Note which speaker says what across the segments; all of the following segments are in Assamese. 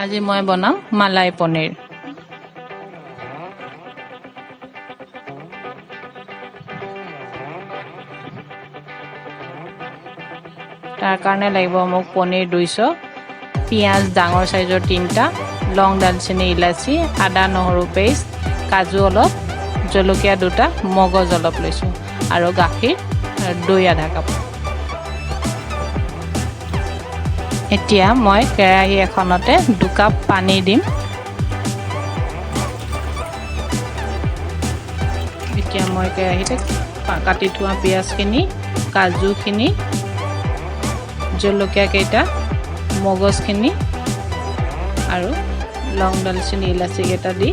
Speaker 1: আজি মই বনাম মালাই পনীৰ। তাৰ কাৰণে লাগিব মোক পনীৰ 200, পিঁয়াজ ডাঙৰ চাইজৰ 3টা, লং দালচেনি ইলাচি, আদা নহৰু পেষ্ট, কাজু অলপ, জলকীয়া 2টা, মগজ অলপ লৈছোঁ আৰু গাখীৰ দৈ আধা কাপ। এতিয়া মই কেৰাহী এখনতে 2 কাপ পানী দিম। এতিয়া মই কেৰাহীতে কাটি থোৱা পিঁয়াজখিনি, কাজুখিনি, জলকীয়া কেইটা, মগজখিনি আৰু লং দালচেনি ইলাচি কেইটা দি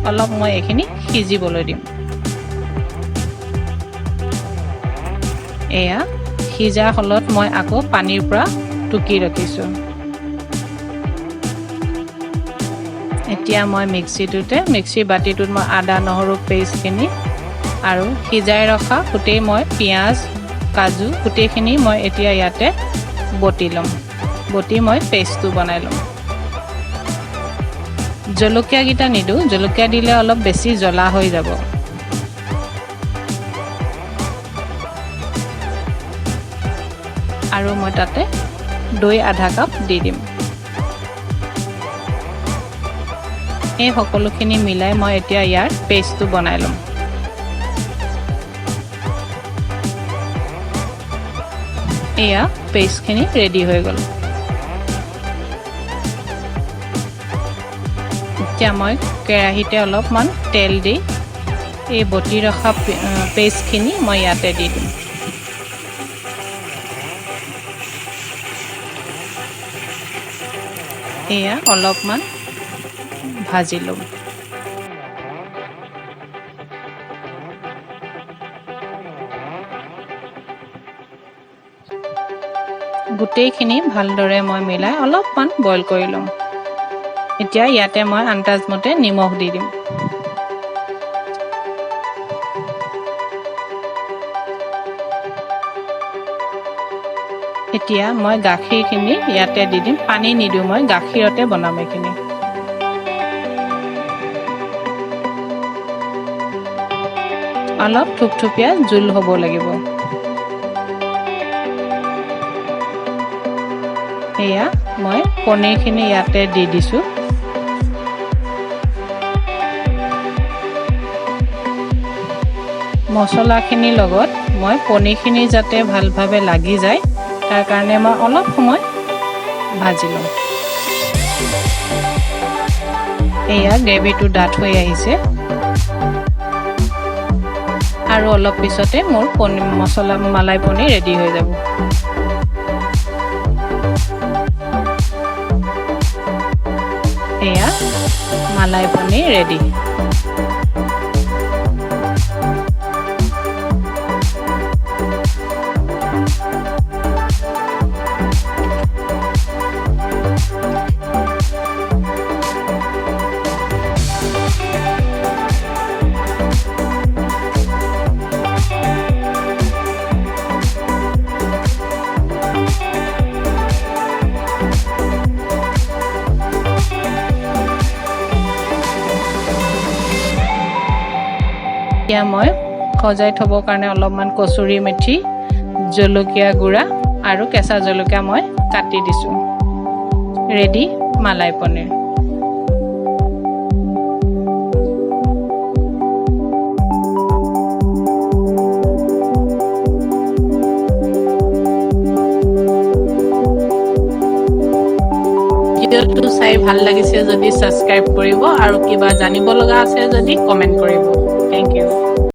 Speaker 1: অলপ মই এইখিনি সিজিবলৈ দিম। এয়া সিজা হ'লত মই আকৌ পানীৰ পৰা টুকি ৰাখিছোঁ। এতিয়া মই মিক্সিৰ বাতিটোত মই আদা নহৰু পেষ্টখিনি আৰু সিজাই ৰখা গোটেই মই পিঁয়াজ, কাজু গোটেইখিনি মই এতিয়া ইয়াতে বটি ল'ম। বটি মই পেষ্টটো বনাই ল'ম। জলকীয়াকেইটা নিদিওঁ, জলকীয়া দিলে অলপ বেছি জ্বলা হৈ যাব। আৰু মই তাতে দৈ আধা কাপ দি দিম। এই সকলোখিনি মিলাই মই এতিয়া ইয়াৰ পেষ্টটো বনাই ল'ম। এয়া পেষ্টখিনি ৰেডি হৈ গ'ল। এতিয়া মই কেৰাহীতে অলপমান তেল দি এই বটি ৰখা পেষ্টখিনি মই ইয়াতে দি দিম। এয়া অলপমান ভাজি ল'ম। গোটেইখিনি ভালদৰে মই মিলাই অলপমান বইল কৰি ল'ম। এতিয়া ইয়াতে মই আন্দাজমতে নিমখ দি দিম। এতিয়া মই গাখীৰখিনি ইয়াতে দি দিম। পানী নিদিওঁ, মই গাখীৰতে বনাম এইখিনি। অলপ থুপথুপীয়া জোল হ'ব লাগিব। এয়া মই পনীৰখিনি ইয়াতে দি দিছোঁ। মছলাখিনিৰ লগত মই পনীৰখিনি যাতে ভালভাৱে লাগি যায় তাৰ কাৰণে মই অলপ সময় ভাজি ল'ম। এয়া গ্ৰেভিটো ডাঠ হৈ আহিছে আৰু অলপ পিছতে মোৰ পনীৰ মছলা মালাই পনীৰ ৰেডি হৈ যাব। এয়া মালাই পনীৰ ৰেডি। এতিয়া মই সজাই থ'বৰ কাৰণে অলপমান কচুৰি মেথি, জলকীয়া গুড়া আৰু কেঁচা জলকীয়া মই কাটি দিছোঁ। ৰেডি মালাই পনীৰ। ভিডিঅ'টো চাই ভাল লাগিছে যদি ছাবস্ক্ৰাইব কৰিব আৰু কিবা জানিব লগা আছে যদি কমেণ্ট কৰিব। Thank you.